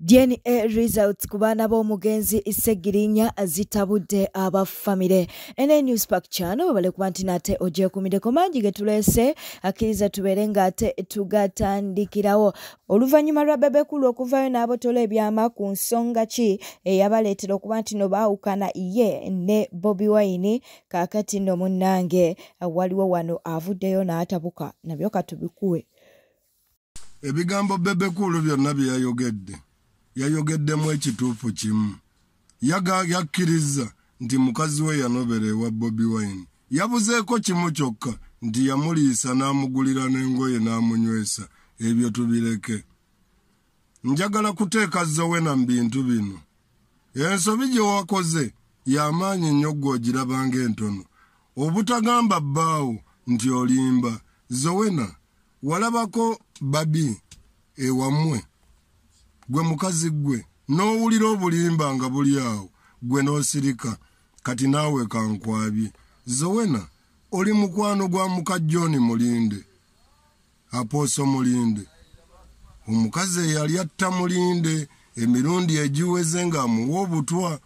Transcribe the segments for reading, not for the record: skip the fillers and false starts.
DNA results ku baana b'omugenzi Ssegirinya zitabudde aba famire. NA News Park Channel webale kuba nti nate ogyekuumiddeko mangi ge tuleese, akkiriza tubeere ng'ate tugatandikirawo. Oluvannyuma lwa Bebe Cool okuvaayo n'abotola ebyama ku nsonga ki eyabaleetera okuba nti no baawukana ye ne Bobi Wine, kaakati nno munnange waliwo wano avuddeyo n'atabuka, nabyo katubikuwe. Ebigambo Bebe Cool byonna bye yayogedde, yayogeddemu ekituufu kimu. Yakkiriza nti mukazi we yanobera ewa Bobi Wine. Yabuzeeko kimu kyokka nti yamuliisa n'amugulira n'engoye n'amunywesa. Ebyo tubireke. Njagala kuteeka Zowena mu bintu bino. Ensobi gye wakoze y'amaanyi nnyo ggwe ogiraba ng'entono. Obutagamba bbaawo nti olimba. Zowena, walabako Babi ewammwe, gwe mukazi gwe n'owulira obulimba nga buli awo, gwe n'osirika. Kati naawe kankwabye. Zowena, oli mukwano gwa muka John Mulinde, Apostle Mulinde, omukazi eyali atta Mulinde emirundi egiweze ng'amuwa obutwa.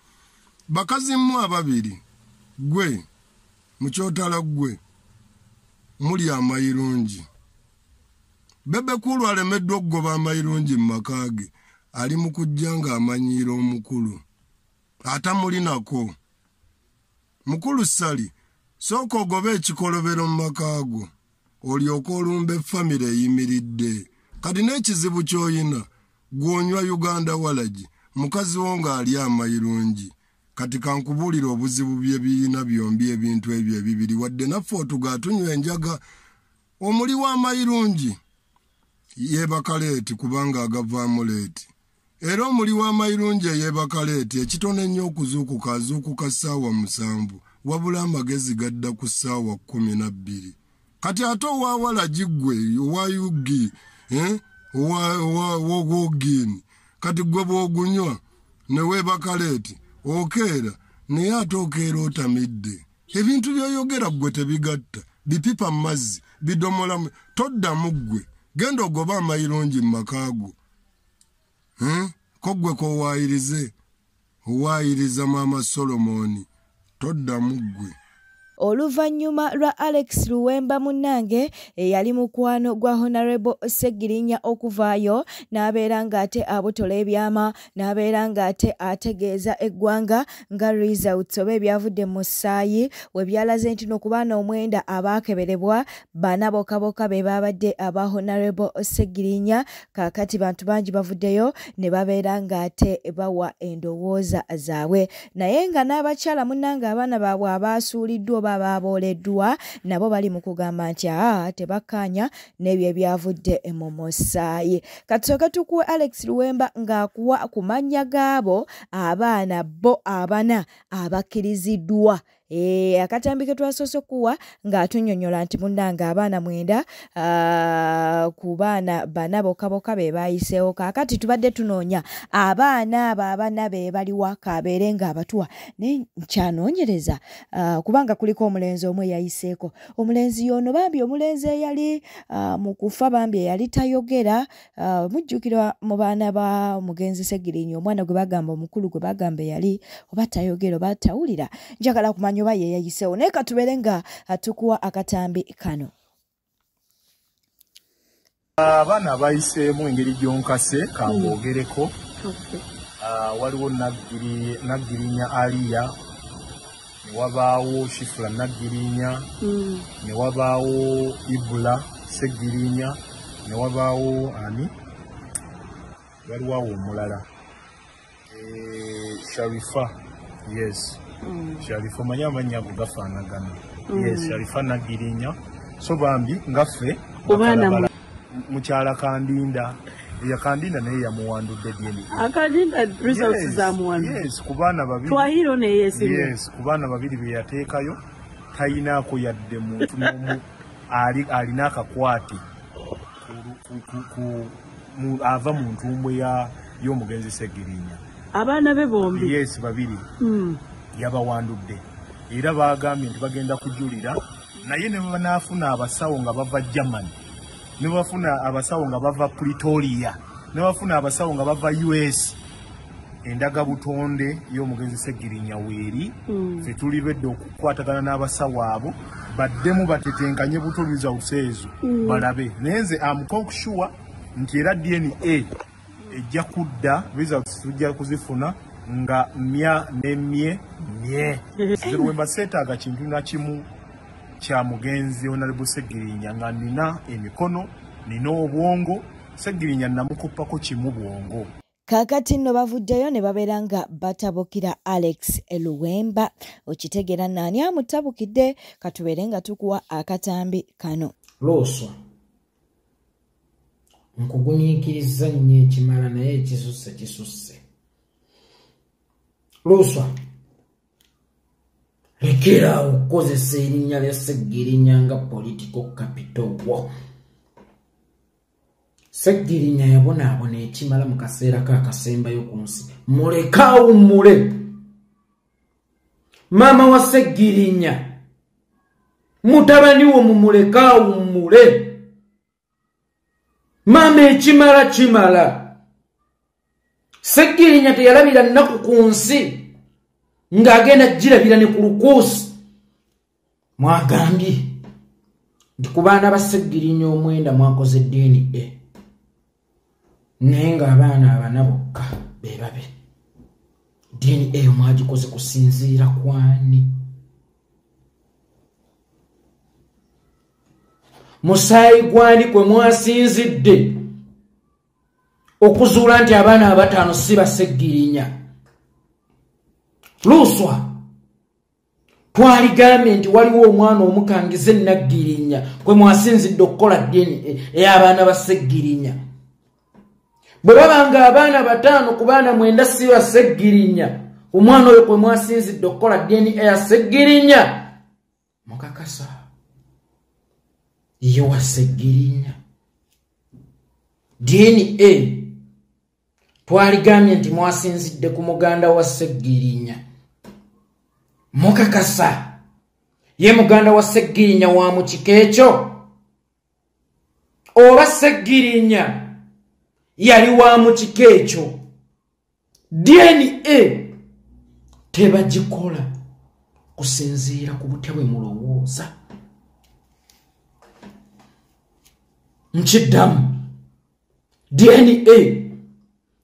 Bakazi mmwe ababiri, gwe mukyotala gwe muli amayirungi. Bebe Cool alemeddwa okugoba amayirungi mu maka ge, ali mu kujja ng'amanyiira omukulu atamulinako. Mukulu Ssali, sooka ogobe ekikolobero mu maka go, olyoke olumbe famire eyimiridde. Kati n'ekizibu ky'oyina, gw'onywa Uganda walagi, mukazi wo ng'ali amayirungi. Kati kankubuulire obuzibu bye biyina byombi ebintu ebyo ebibiri, wadde naffe otuga tunywa enjaga. Omuli w'amayirungi yeebaka leeti kubanga agavaamu leeti. Era omuli w'amayirungi eyeebaka leeti ekitono ennyo okuzuukuka azuukuka ssaawa 7, wabula amagezi gadda ku ssaawa 12. Kati ate owa walagi ggwe, owa yugi, owa wogini, kati ggwe bw'ogunywa ne weebaka leeti okeera, naye ate okeera otamidde. Ebintu by'oyogera ggwe tebigatta, bipipa mu mazzi, bidomolamu, toddamu ggwe. Genda ogobe amayirungi mu maka go. Ko ggwe k'owaayirize, owaayiriza Maama Solomoni, toddamu ggwe. Oluvannyuma lwa Alex Luwemba munnange eyali mukwano gwa Honorable Ssegirinya okuvaayo n'abeera ng'ate abotola ebyama, n'abeera ng'ate ategeeza eggwanga nga results oba ebyavudde mu musaayi we byalaze nti no ku baana 9 abaakeberebwa, bana bokka bokka be baabadde aba Honorable Ssegirinya. Kaakati bantu bangi bavuddeyo ne babeera ng'ate bawa endowooza zaabwe, naye nga n'abakyala munnange abaana baabwe abaasuuliddwa oba ababooleddwa nabo bali mu kugamba nti aa tebakkaanya n'ebyo ebyavudde mu musaayi. Katusooke tukuwe Alex Luwemba ng'akuwa ku mannya gaabo abaana bo abana abakkiriziddwa. Akatambi ke twasoose okuwa ng'atunnyonnyola nti munnange abaana 9 ku baana bana bokka bokka be baayiseewo. Kaakati tubadde tunoonya abaana abo abana be baliwa kabeere ng'abatuwa, naye nkyanoonyereza kubanga kuliko omulenzi omu eyayiseeko. Omulenzi y'ono bambi, omulenzi eyali mu kufa bambi eyali tayogera. Mujjukira mu baana ba omugenzi Ssegirinya, omwana gwe bagamba omukulu gwe bagamba eyali oba tayogera oba tawulira. Njagala kumanya oba ye yayiseewo, naye katubeere nga tukuwa akatambi kano. Abaana abayiseemu engeri gy'onkase kamboogereko. Waliwo Naggirinya Aliya, ne wabaawo Shifula Naggirinya, ne wabaawo Ibula Ssegirinya, ne wabaawo ani, waliwo awo omulala, Sharifa. Yes, Sharifa, omanyi amannya ago gafaanagana. Yes, Sharifa Naggirinya. So bambi ngaffe Ku baana mukyala Kandinda, eya Kandinda naye yamuwandudde DNA. Akandinda results Yes, zamuwandudde. Yes, ku baana babiri. Twahiro neyeesimu. Yes, ku baana babiri be yateekayo tayinaako yadde muntu n'omu alina akakwate ava mu ntumbwe y'omugenzi Ssegirinya. Abaana be bombi? Yes, babiri. Yabawandudde era bagambye nti bagenda kujulira, naye ne banaafuna abasawo nga bava Germany, ne bafuna abasawo nga bava Pretoria. Ne bafuna abasawo nga bava US. Endaga butonde y'omugenzi Ssegirinya weeri. Ffe tuli bedde okukwatagana n'abasawo abo baddemu batetenkanye buto results ezo balabe. Naye nze am sure nti era DNA ejja kudda, results tujja kuzifuna nga mya ne mye mye. Nze seetaaga kintu na kimu kya mugenzi Honorable Ssegirinya, nga nina emikono, nina obwongo. Ssegirinya namukuppako kimu bwongo. Kaakati nno bavuddeyo ne babeera nga batabukira Alex Luwemba. Okitegeera naani amutabukidde? Katubeere nga tukuwa akatambi kano. Looso, nkugumiikiriza nnyo ekimala, naye ekisusse kisusse. Looso, lekera okukozesa erinnya lya Ssegirinya nga political capital wo. Ssegirinya yabonaabona ekimala mu kaseera k'akasembayo ku nsi. Muleke awummule. Maama wa Ssegirinya, mutabani wo mumuleke awummule. Maama ekimala kimala. Ssegirinya teyalabira nnaku ku nsi ng'agenda girabira ne ku lukuusi. Mwagambye nti ku baana ba Ssegirinya 9 mwakoze DNA, naye ng'abaana abana bokka be babe. DNA mwagikoze kusinziira kwani? Musaayi gwani kwe mwasinzidde okuzuula nti abaana abataano si ba Ssegirinya? Luswa, twaligambye nti waliwo omwana omukangize Naggirinya kwe mwasinzidde okukola DNA ey'abaana ba Ssegirinya. Bwe babanga abaana 5 ku baana 9 si ba Ssegirinya, omwana oyo kwe mwasinzidde okukola DNA ya Ssegirinya, mukakasa ye wa Ssegirinya. DNA twaligambye nti mwasinzidde ku muganda wa Ssegirinya, mukakasa ye muganda wa Ssegirinya wa mu kika ekyo, oba Ssegirinya yali wa mu kika ekyo. DNA tebagikola kusinziira ku butya bwe mulowooza. Nkiddamu, DNA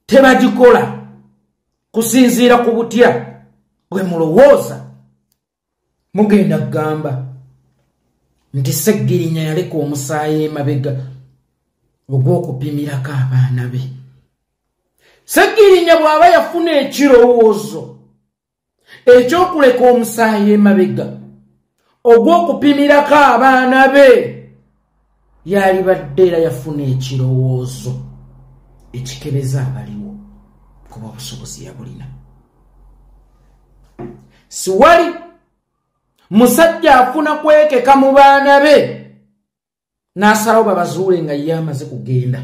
tebagikola kusinziira ku butya bwe mulowooza. Mugenda kugamba nti Ssegirinya yaleka omusaayi emabega ogw'okupimirako abaana be. Ssegirinya bw'aba yafuna ekirowoozo ekyokuleka omusaayi emabega ogw'okupimirako abaana be, yalibadde era yafuna ekirowoozo ekikebeza abaliwo, kuba obusobozi yabulina. Siwali musajja afuna kwekeka mu baana be n'asalawo babazuule nga ye amaze kugenda,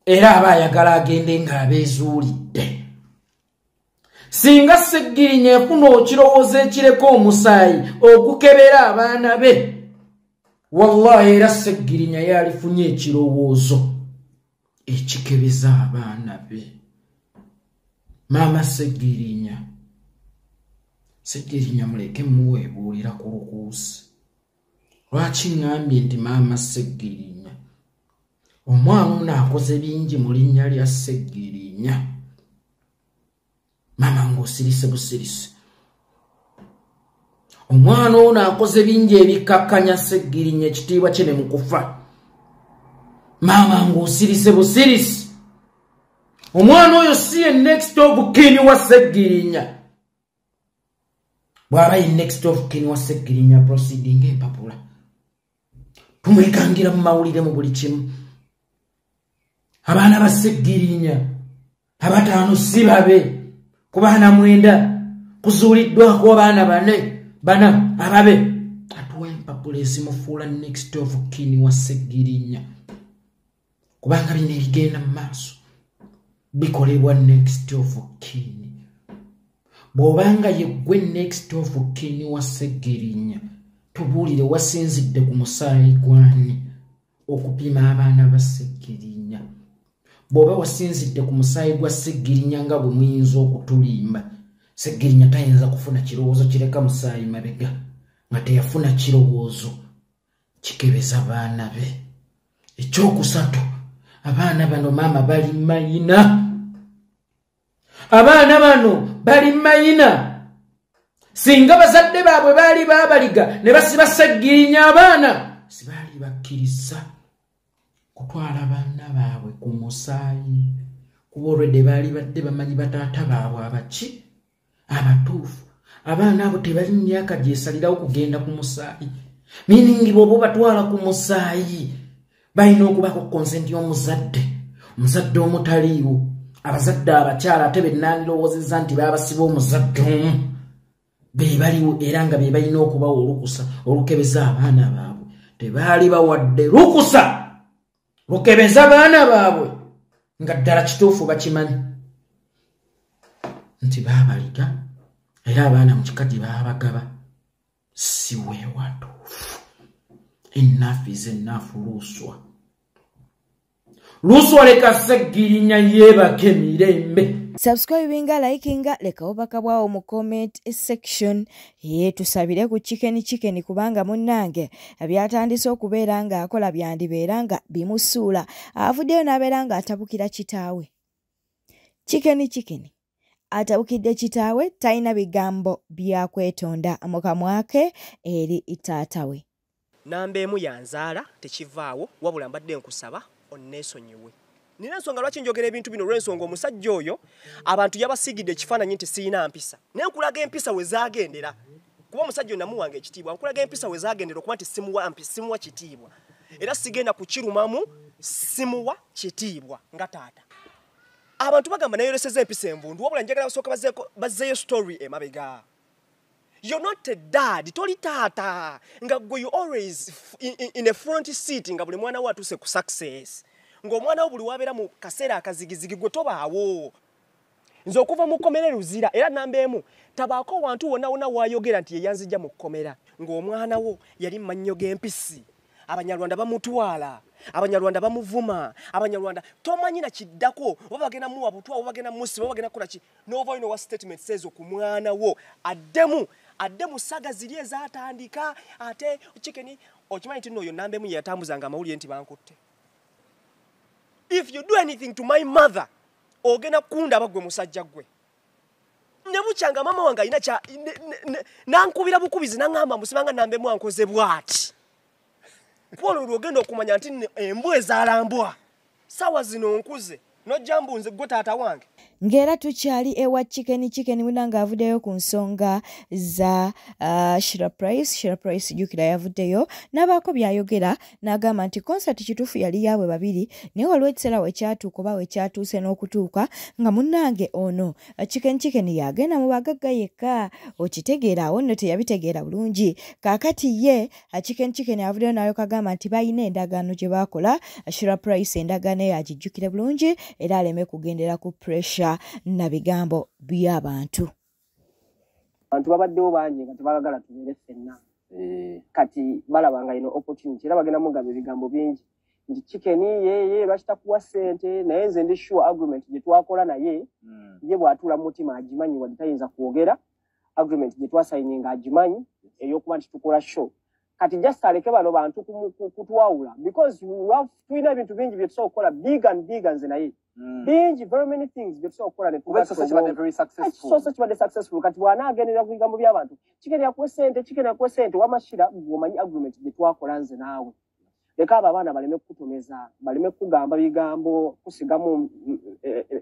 era aba ayagala agende ng'abeezuulidde. Singa Ssegirinya efuna ekirowoozo ekireka omusaayi ogukebera abaana be, wallahi era Ssegirinya yalifunye ekirowoozo ekikebeza abaana be. Maama Ssegirinya, Ssegirinya muleke muweebuulira ku lukuusi. Lwaki ŋŋambye nti maama Ssegirinya? Omwana ono akoze bingi mu linnya lya Ssegirinya. Maama ng'osirise busirise. Omwana ono akoze bingi ebikkakkanya Ssegirinya ekitiibwa kye ne mu kufa. Maama ng'osirise busirise. Omwana oyo si ye next of kin wa Ssegirinya. Bw'aba ye next of kin wa Ssegirinya, proceeding empapula tumwekangira mu mawulire mu buli kimu. Abaana ba Ssegirinya 5 si babe, ku baana 9 kuzuuliddwako abaana 4 ababe. Atuwa empapula ezimufuula next of kin wa Ssegirinya, kubanga bino ebigenda mu maaso bikolebwa next of kin. Bw'obanga ye ggwe next of kin wa Ssegirinya, tubuulire wasinzidde ku musaayi gwani okupima abaana ba Ssegirinya. Bw'oba wasinzidde ku musaayi gwa Ssegirinya nga bwe muyinza okutulimba, Ssegirinya tayinza kufuna kirowoozo kireka musaayi mabega nga teyafuna kirowoozo kikebeza baana be. Ekyokusatu, abaana bano maama bali mayina. Abaana bano bali mayina. Singa bazadde baabwe baali baabaliga ne basiba Ssegirinya, abaana sibaali bakkiriza kutwala baana baabwe ku musaayi, kuba olwedde baali badde bamanyi bataata baabwe abaki abatuufu. Abaana abo tebali myaka gyesalirawo kugenda ku musaayi, meaning bw'oba obatwala ku musaayi balina okubaako consent y'omuzadde, omuzadde omutaliiwo. Abazadde abakyala ate bennandirowoozezza nti baabasiba omuzadde omu be baliwo era nga be balina okubawa olukusa olukebeza abaana baabwe. Tebaali bawadde lukusa lukebeza abaana baabwe nga ddala kituufu bakimanyi nti baabaliga, era abaana mu kika gye baabagaba si weewatuufu. Enough is enough. Luswa, Luswa, leka Ssegirinya yeebake mirembe. Subscribinga, likinga, leka obubaka bwawo mu comment section. Ye tusabire ku Chicken Chicken, kubanga munnange byatandise okubeera ng'akola byandibeera nga bimusuula. Avuddeyo n'abeera ng'atabukira kitaawe. Chicken Chicken atabukidde kitaawe, talina bigambo bya kwetonda mu kamwa ke eri taata we. Namba emu yanzaala tekivaawo, wabula mbadde nkusaba onneesonyiwe. Nina ensonga lwaki njogera ebintu bino, olw'ensonga omusajja oyo abantu yabasigidde ekifaananyi nti siyina mpisa, naye nkulaga empisa we zaagendera, kuba omusajja oyo namuwanga ekitiibwa. Nkulaga empisa we zaagendera okuba nti simuwa kitiibwa, era sigenda kukirumamu, simuwa kitiibwa nga taata. Abantu bagamba nayoleseza empisa envundu, wabula njagala basooka bazzeeyo story emabega. You're not a dad, toli taata nga gwe you always in a front seat nga buli mwana wo atuuse ku success, ng'omwana wo buli wabeera mu kaseera akazigizigi gwe tobaawo. Nze okuva mu kkomera Luzira, era namba emu tabaako wantu wonna wonna waayogera nti yeyanzijja mu kkomera, ng'omwana wo yali mu mannyo g'empisi. Abanyarwanda bamutwala, Abanyarwanda bamuvuma, Abanyarwanda tomanyi na kiddako, oba bagenda muwa butwa, oba bagenda musiba, oba bagenda kukola ki. N'ova ino wa statement ezo ku mwana wo addemu addemu saga ziri ezaatandika. Ate Chicken okimanyi nti nno oyo namba emu ye yatambuzanga amawulire nti bankutte. If you do anything to my mother, ogenda kundaba gwe musajja gwe. Ne bukyanga mama wange alina kya nankubira bukubizi naŋŋamba musibanga namba emu ankoze bw'ati. Kwolwo lw'ogenda okumanya nti nno embwa ezaala mbwa. Ssaawa zino nkuze nojja mbunze gwe taata wange. Ng'era tukyali ewa Chicken Chicken, munange avuddeyo ku nsonga za Shira Price. Shira Price jjukira yavuddeyo n'abaako by'ayogera n'agamba nti concert kituufu yali yaabwe babiri, naye waliwo ekiseera we kyatuuka oba we kyatuuse n'okutuuka nga munnange ono Chicken Chicken yagenda mu bagagga yekka. Okitegeera awo nno teyabitegeera bulungi. Kaakati ye Chicken Chicken avuddeyo n'alyoka agamba nti balina endagaano gye baakola. Shira Price endagaano eyo agijjukire bulungi era aleme kugendera ku pressure na bigambo by'abantu. Abantu babaddewo bangi nga tebagala tubeere ffenna. Kati balaba nga ino opportunity, era bagenda mugamba ebigambo bingi nti Chicken yeye lwaki takuwa ssente, naye nze ndi sure agreement gye twakola naye ye bw'atuula mu mutima agimanyi, wadde tayinza kwogera. Agreement gye twasayininga agimanyi ey'okuba nti tukola show. Kati just aleke bano bantu kutwawula, because tulina ebintu bingi bye tusobola okukola big and big, nze naye bingi, very many things bye tusobola okukola ne tuba kibadde successful. Kati bw'anaagendera ku bigambo by'abantu, Chicken yakuwa ssente, Chicken yakuwa ssente, wamashira gw'omanyi agreement gye twakola nze naawe. Leka abo abaana baleme kukutomeza, baleme kukugamba bigambo kusigamu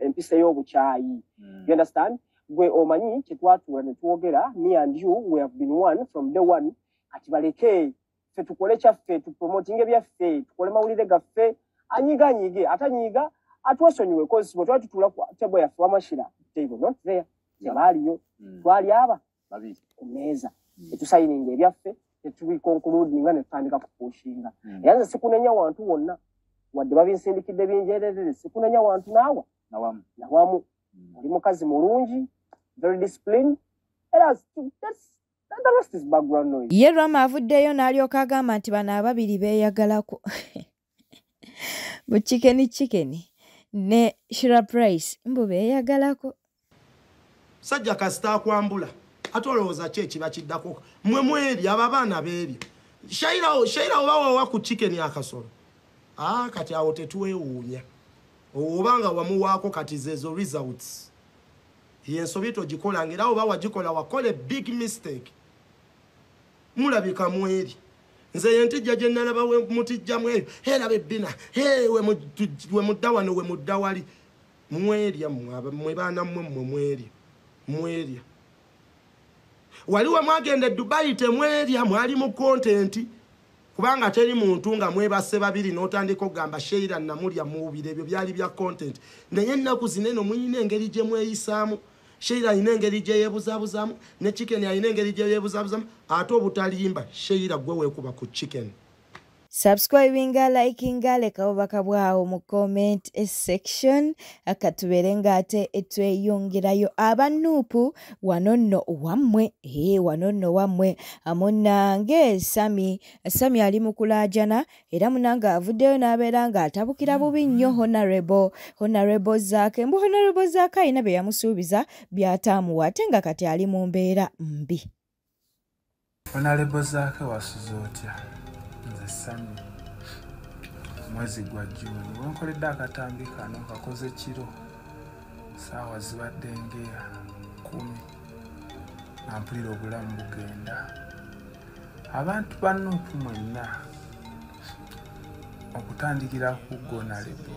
empisa ey'obukyayi. You understand? Gwe omanyi kye twatuula ne twogera, me and you, we have been one from day one. Kati baleke ffe tukole kyaffe, tupromotinge byaffe, tukole mawulire gaffe. Anyiga anyige, atanyiga atwesonyiwe, cause bwe twali tutuula ku table yaffe wamashira, they were not there, tebaaliyo. Twali aba ku mmeeza etusayininga ebyaffe, tetubiconcludinga ne tutandika kupushinga. Era nze sikunenya wantu wonna, wadde babinsindikidde binjererere, sikunenya wantu naawa nawamu. Oli mukazi mulungi, very disciplined, era the rest is background noise. Ye Rama avuddeyo n'alyoka agamba nti bano ababiri beeyagalako bu Chicken Chicken. Ne Shira Price mbu beeyagalako. Sajja kasita akwambula ate olowooza ki ekiba kiddako? Mmwe mweri abo abaana beerya. Shaira oba wawa ku chicken akasolo. Kati awo tetwewuunya. Obanga wamuwaako kati zezo results. Yensobi togikola ngera oba wagikola wakola big mistake. Mulabika mweri. Nze yentijja gye nalaba we mutijja mweyo. Heraba ebbina. We mudda wano we mudda wali. Mwerya mmwe baana mmwe mwerya. Mwerya. Waliwo mwagenda e Dubai temwerya mwali mu content. Kubanga teri muntu nga mwebase babiri n'otandika okugamba Sheila namulya muwubira ebyo byali bya content. Naye ennaku zino eno muyina engeri gye mweyisaamu. Sheila alina engeri gye yeebuzaabuzamu ne chicken alina engeri gye yeebuzaabuzamu ate obutalimba Sheila gwe weekuba ku chicken. Subscribinga, likinga, leka obubaka bwawo mu comment section akatubeere ng'ate tweyongerayo. Abanuupu wano nno wammwe, wano nno wammwe. Munnange Sami ali mu kulaajana era munnange avuddeyo n'abeera ng'atabukira bubi nnyo Honorable Zaake. Mbu Honorable Zaake alina bye yamusuubiza by'ataamuwa ate nga kati ali mu mbeera mbi. Honorable Zaake wasuze otya? Nze Sami, mwezi gwa Juni wenkoledde akatambi kano kakoze kiro, saawa zibadde ng'eya 10 nga mpulira obulamu bugenda. Abantu ba Nuupu mwenna okutandikira ku Honorable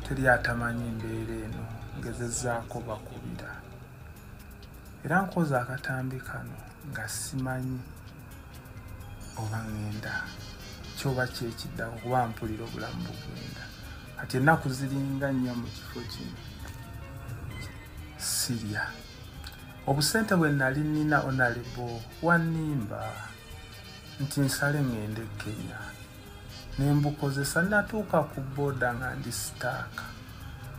teri atamanyi mbeera eno, ngezezzaako bakubira era nkoze akatambi kano nga simanyi oba ngenda kyoba kyekiddako kuba mpulira obulamu bugenda. Kati ennaku ziringa nnya mu kifo kino sirya. Obusente bwe nali nnina Honorable wannimba nti nsale ngende e Kenya ne mbukozesa. Natuuka ku booda nga ndi sitaaka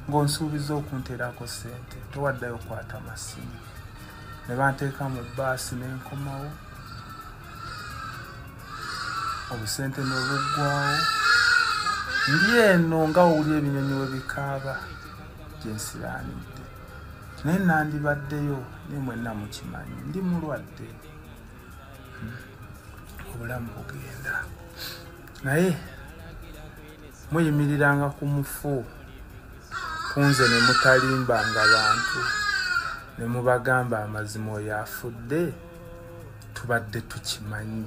ng'onsuubiza okunteerako ssente, towaddayo kwata masimu. Ne banteeka mu bbaasi ne nkomawo, obusente ne buggwawo. Ndi eno nga owulira ebinyonyi we bikaaba gye nsiraanidde. Naye nandibaddeyo naye mwenna mukimanyi ndi mulwadde, obulamu bugenda. Naye muyimiriranga ku mufu kunze ne mutalimbanga bantu ne mubagamba amazima oyo afudde tubadde tukimanyi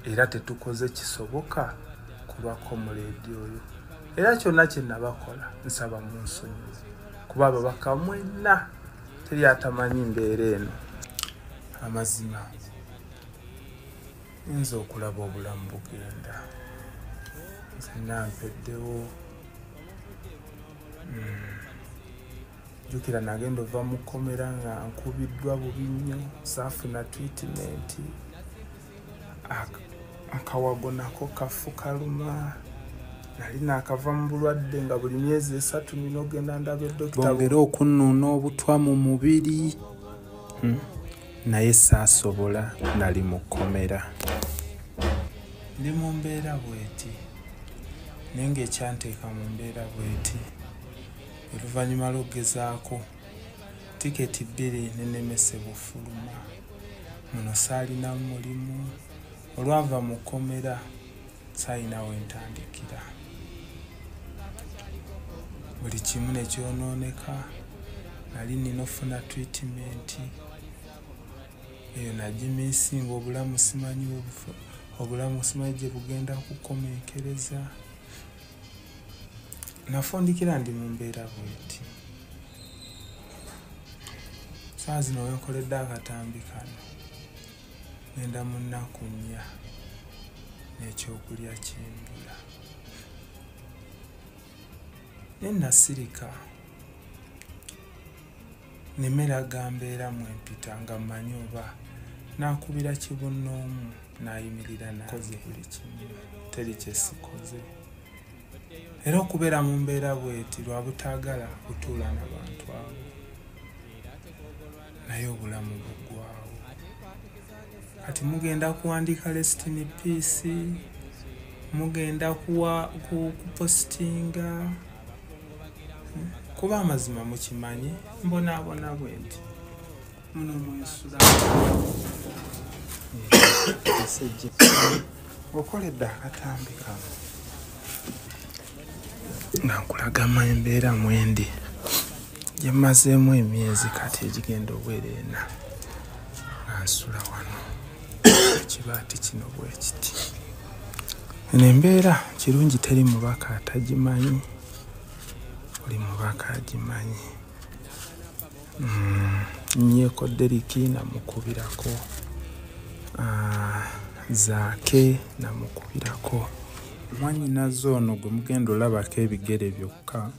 era tetukoze kisoboka kulwako muleedi oyo. Era kyonna kye nabakola nsaba munsonyiwe kuba ababaka mwenna teri atamanyi mbeera eno. Amazima nza okulaba obulamu bugenda, nzenna mpeddewo. Jjukira nagenda ova mu kkomera nga nkubiddwa bubi nnyo, saafuna treatment, akawago nako kafu kaluma. Nali naakava mu bulwadde nga buli myezi 3 nina ogenda ndaba eddokita bongere okunnuuna obutwa mu mubiri, naye saasobola, nali mu kkomera. Ndi mu mbeera bw'eti, naye ng'ekyanteeka mu mbeera bw'eti oluvannyuma lw'okugezaako tiketi 2 ne nnemesebwa ofuluma. Muno saalina mulimu, olwava mu kkomera saalina we ntandikira. Buli kimu ne kyonooneka, nali nina ofuna treatment eyo nagimisinga, obulamu simanyi obulamu simanyi gye bugenda kukomenkereza. Nafundikira ndi mu mbeera bw'eti. Ssaawa zino wenkoledde akatambi kano ngenda mu nnaku 4 n'ekyokulya kimbula. Naye nasirika nemeraga mbeera mwe mpita nga mmanyi oba naakubira kibunnoomu n'ayimirira nakoze buli kimu, teri kye sikoze. Era okubeera mu mbeera bw'eti lwa butaagala kutuula na bantu abo, naye obulamu buggwawo. Kati mugenda kuwandiika rest in peace, Mugenda kuwa kupostinga kuba amazima mukimanyi mbonaabona bwe nti muno mwesula okoledde akatambi kano nga nkulagama embeera mwendi gye mmazeemu emyezi kati egigenda obwera ena nga nsula wano ekibaati kino bwe kiti. Eno embeera kirungi teri mubaka atagimanyi, buli mubaka agimanyi. Nnyeko Deriki namukubirako, Zaake namukubirako. Mwannyinaze ono gwe mugenda olabako ebigere byokka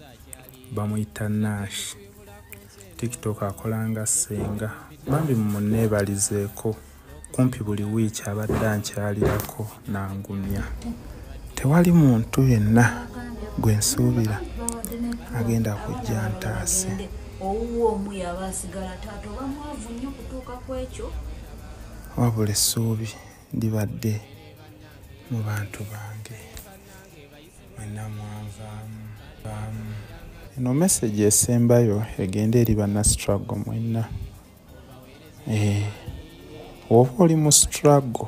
bamuyita Nash. TikTok akola nga ssenga. Bambi munneebalizeeko, kumpi buli wiiki abadde ankyalirako n'angumya. Tewali muntu yenna gwe nsuubira agenda kujja ntaase. Wabula essuubi libadde mu bantu bange mwenna mwanvaamu. Eno message esembayo egenda eri banna struggle mwenna. Oba oli mu struggle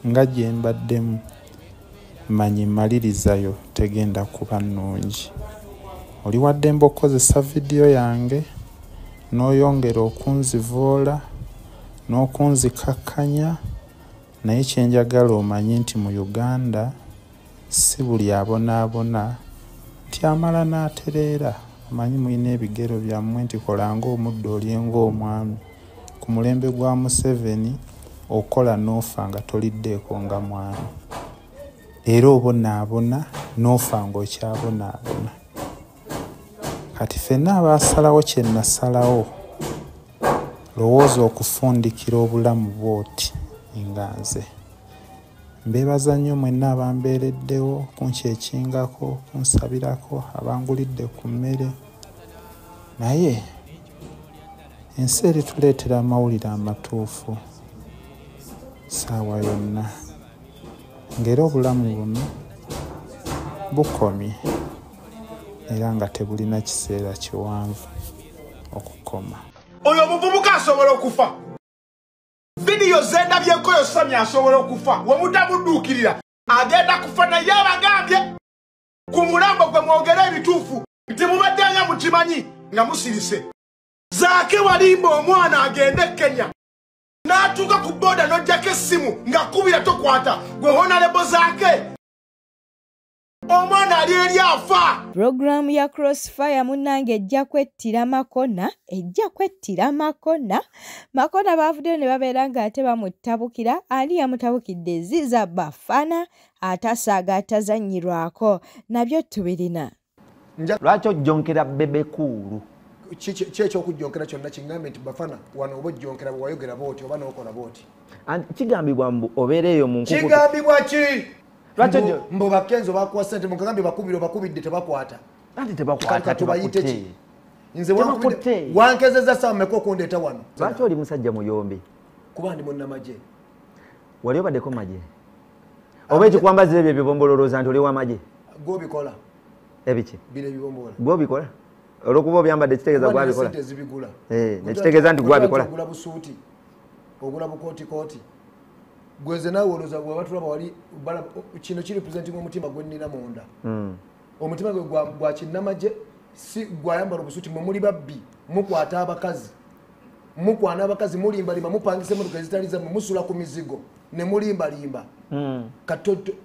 nga gye mbaddemu, manyi malirizayo tegenda kuba nnungi. Oli waddembe okukozesa vidiyo yange n'oyongera okunzivoola n'okunzikakkanya, naye kye njagala omanye nti mu Uganda si buli abonaabona nti amala n'atereera. Omanyi mulina ebigero byammwe nti kola ng'omuddo olye ng'omwami. Ku mulembe gwa Museveni okola n'ofa nga toliddeeko nga mwami, era obonaabona n'ofa ng'okyabonaabona. Kati ffenna abaasalawo kye nasalawo, lowooza okufundikira obulamu bw'oti nga nze. Mbeebaza nnyo mwenna abambeereddewo, kunkyekingako, kunsabirako, abangulidde ku mmere. Naye ensi erituleetera amawulire amatuufu ssaawa yonna, ng'era obulamu buno bukomye era nga tebulina kiseera kiwanvu okukoma. Oyo omuvubuka asobola okufa. Vidiyo zendabyeko yo Sammy asobola okufa. Wemutamudduukirira agenda kufa, naye abagambye ku mulambo gwe mwogere ebituufu nti mubadde nga mukimanyi nga musirise. Zaake walimba omwana agende Kenya n'atuuka ku boda n'oggyako essimu ng'akubira tokwata. Gwe Honorable Zaake, omwana ali eri afa. Puroguraamu ya Crossfire munnange ejja kwettira Makona, ejja kwettira Makona. Makona baavuddeyo ne babeera ng'ate bamutabukira. Ani yamutabukidde? Ziza Bafana atasaaga atazannyirwako, nabyo tubirina. Lwaki ojjonkera Bebe Cool? Ki ekyokujjonkera kyonna kingambe nti Bafana wano oba ojjonkera bwe wayogera bw'oti oba n'okola bw'oti. Kigambibwa mbu obeera eyo mu nkukutu. Kigambibwa ki? Mbu Bakenzo bakuwa ssente, mukagambye bakubira obakubidde tebakwata. Anti tebakwata, tubayite ki? Nze wankezezza ssaawa mmeka okundeeta wano? Lwaki oli musajja muyombi? Kuba ndi munnamagye. Wali obaddeko magye? Oba ekikwambaza ebyo ebibombololooza nti oli w'amagye? Gw'obikola. Ebiki? Bino ebibombola. Gw'obikola? Olw'okuba obyambadde kitegeeza gw'abikola? Ssente ezibigula. Nekitegeeza nti gw'abikola. Ogula busuuti, ogula bukootikooti. Gwe naawe olowooza bwe batulaba wali kino kiri representing omutima gwe nnina munda. Omutima gwe gwa kinnamagye, si gwayambala obusuuti. Mwe muli babbi, mukwata abakazi, mukwana abakazi, mulimbalimba, mupangisa emmotoka ezitali zammwe, musula ku mizigo ne mulimbalimba.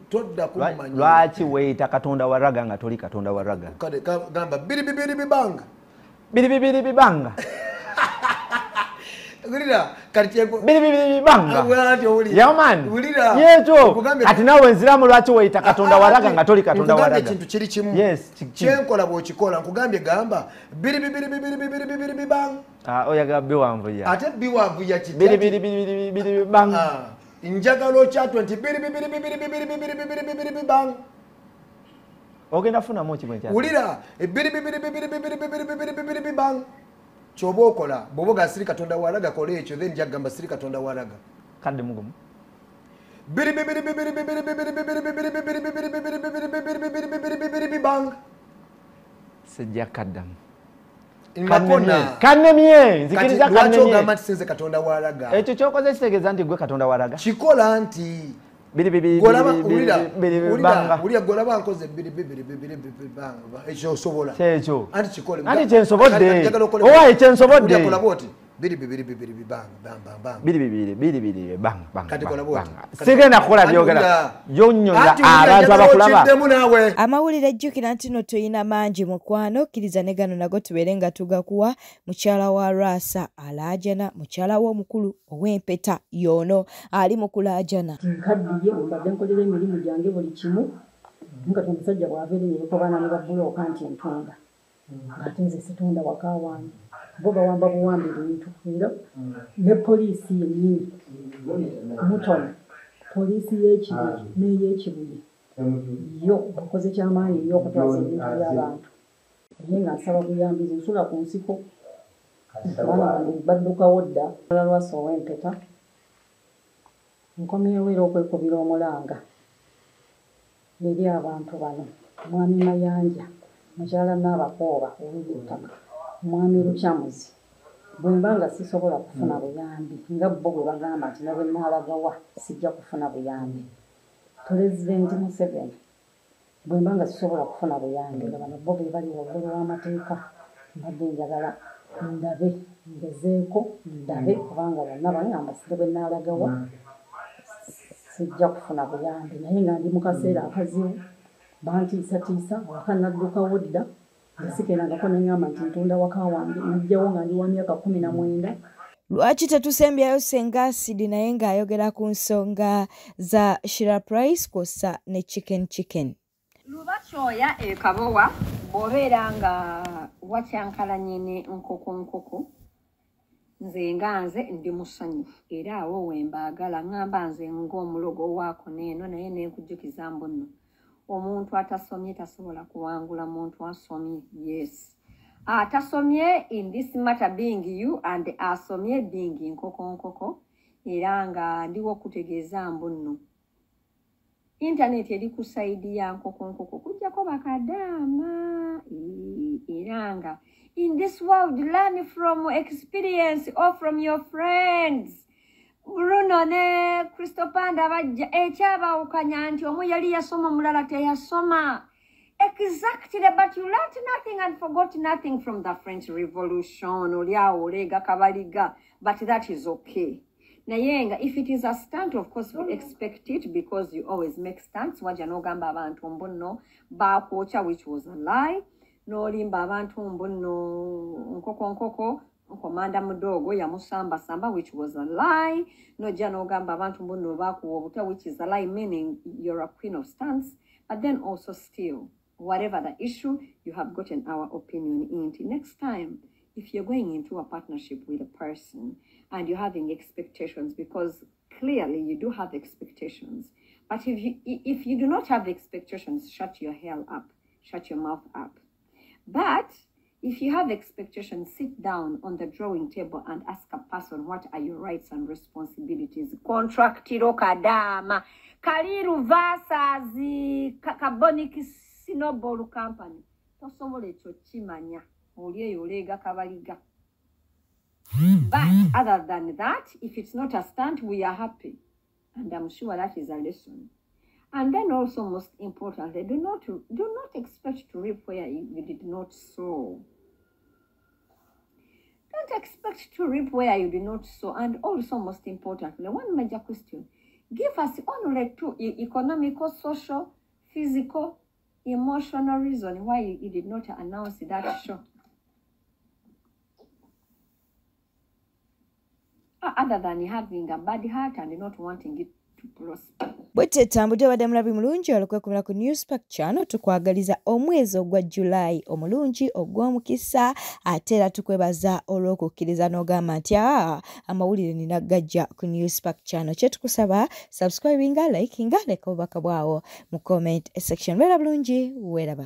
Todda kumanya. Lwaki weeyita Katonda wa raga nga toli Katonda wa raga? Kale gamba biri bibiri bibanga. Biri bibiri bibanga. Wulira kati kyeko biri bibiri bibanga. Yeah man. Wulira. Yeeto. Ati naawe nziramu lwaki weeyita Katonda wa raga nga toli Katonda wa raga? Nkugambye ekintu kiri kimu. Yes. Kyenkola bw'okikola nkugambye gamba biri bibiri bibiri bibiri bibiri bibanga. Oyaga biwanvuya. Ate biwanvuya kitya? Biri biri bibiri bibiri bibanga. Njagala okyatwa nti biri bibiri bibiri bibiri bibiri bibiri bibiri bibanga. Ogenda funamu ki bwe nkyatwa? Wulira biri bibiri bibiri bibiri bibiri bibiri bibiri bibanga. Kyoba okola bw'oba ga siri Katonda walaga kola ekyo, then nja kugamba siri Katonda walaga. Kadde mugumu. Biri biri biri biri biri biri biri biri biri biri biri biri biri biri biri biri biri bang. Sijja kaddamu. Ngakona. Kannemye, nzikiriza kannemye. Lwaki ogamba nti sinze Katonda walaga? Ekyo ky'okoze kitegeeza nti gwe Katonda walaga. Kikola nti biri biri biri banga. Ulira golaba nkoze biri biri biri biri banga. Ekyo osobola. Kyekyo. Anti kikole. Anti kyensobodde. Owa kyensobodde. Ulira kola bw'oti. Biri biri biri biri bang bang bang bang. Biri biri biri biri bang bang. Kati kola bw'oti. Sigenda kukola byogera. Yonnyonnyola abantu abakulaba. Amawulire jjukira nti nno tuyina mangi mukwano, kkiriza ne gano nago tubeere nga tugakuwa. Mukyala wa Rasa alaajana, mukyala w'omukulu ow'empeta y'ono ali mu kulaajana. Nkaddiye mbadde nkolera emirimu gyange buli kimu, nga omusajja bw'ava eri yeekobaana ne babbulooka nti ntunda. Ng'ate nze situnda waka wange. Bo bawamba buwambi bintu era ne poliisi yennyini Mutono, poliisi y'Ekibuye n'ey'Ekibuye yo bakoze kyamaanyi nnyo okutwasa ebintu by'abantu. Naye nga nsaba buyambi, nze nsula ku nsiko, abaana bange baddukawo dda. Lwasa ow'empeta nkomyewo era okwekubira omulanga eri abantu bano: Mwami Mayanja, mukyala Nnaabakooba ow'ettaka, Mwami Lukyamuzi. Bwe mba nga sisobola kufuna buyambi nga bo bwe bagamba nti ne bwe nnaalagawa sijja kufuna buyambi, Pulezidenti Museveni, bwe mba nga sisobola kufuna buyambi nga bano bo be bali waggulu w'amateeka, mbadde njagala ndabe, ngezeeko ndabe, kubanga bonna bangamba ne bwe nnaalagawa sijja kufuna buyambi. Naye nga ndi mu kaseera akazibu, bantiisatiisa, waka naddukawo dda. Nsikerangako ne ŋŋamba nti ntunda waka wange, najjawo nga ndi wa myaka 19. Lwaki tetusembyayo Ssenga Acid naye ng'ayogera ku nsonga za Shira Price kw'ossa ne Chicken Chicken. Luba kyoya e Kabowa bw'obeera nga wakyankalanye ne nkoko nkoko, nze nga nze ndi musanyufu era awo we mbaagala. Ŋŋamba nze ng'omulogo waako n'eno, naye nenkujjukiza mbu nno omuntu atasomye tasobola kuwangula muntu asomye. Yes, atasomye in this matter being you and asomye being nkoko nkoko. Era nga ndiwo okutegeeza mbu nno internet eri ku saidi ya nkoko nkoko kujjako bakadaama. Era nga in this world learn from experience or from your friends. Bruno ne Crystal Panda bajja ekyabawukanya nti omu yali yasoma omulala teyasoma. Exactly, but you learned nothing and forgot nothing from the French Revolution. Oli awo oleega kabaliga, but that is okay. Naye nga if it is a stunt, of course we expect it because you always make stunts. Wajja n'ogamba abantu mbu nno baakwokya, which was a lie. N'olimba abantu mbu nno nkoko nkoko Komanda Mudogo yamusambasamba, which was a lie. Nojja n'ogamba abantu mbu nno baakuwa obutwa, which is a lie, meaning you're a queen of stunts. But then also still, whatever the issue, you have gotten our opinion into. Next time, if you're going into a partnership with a person and you're having expectations, because clearly you do have expectations, but if you do not have expectations, shut your hell up, shut your mouth up. But if you have expectations, sit down on the drawing table and ask a person, what are your rights and responsibilities? Contractiro kadama, Kaliru versus Carbonic Snowball Company. Tosobola ekyo kimanya, oli eyo oleega kabaliga. But other than that, if it's not a stunt, we are happy. And I'm sure that is a lesson. And then also, most importantly, do not expect to reap where you did not sow. Don't expect to reap where you did not sow. And also, most importantly, one major question. Give us only two economical, social, physical, emotional reason why you did not announce that show. Other than having a bad heart and not wanting it to prosper. Bwete tambudde obadde mulabi mulungi olwokwekumira ku Newspark Channel, tukwagaliza omwezi ogwa July omulungi ogw'omukisa, ate era tukwebaza olw'okukkiriza n'ogamba nti amawulire nina gajja ku Newspark Channel. Kye tukusaba subscribinga, likinga, leka obubaka bwawo mu comment section. Beera bulungi, weeraba.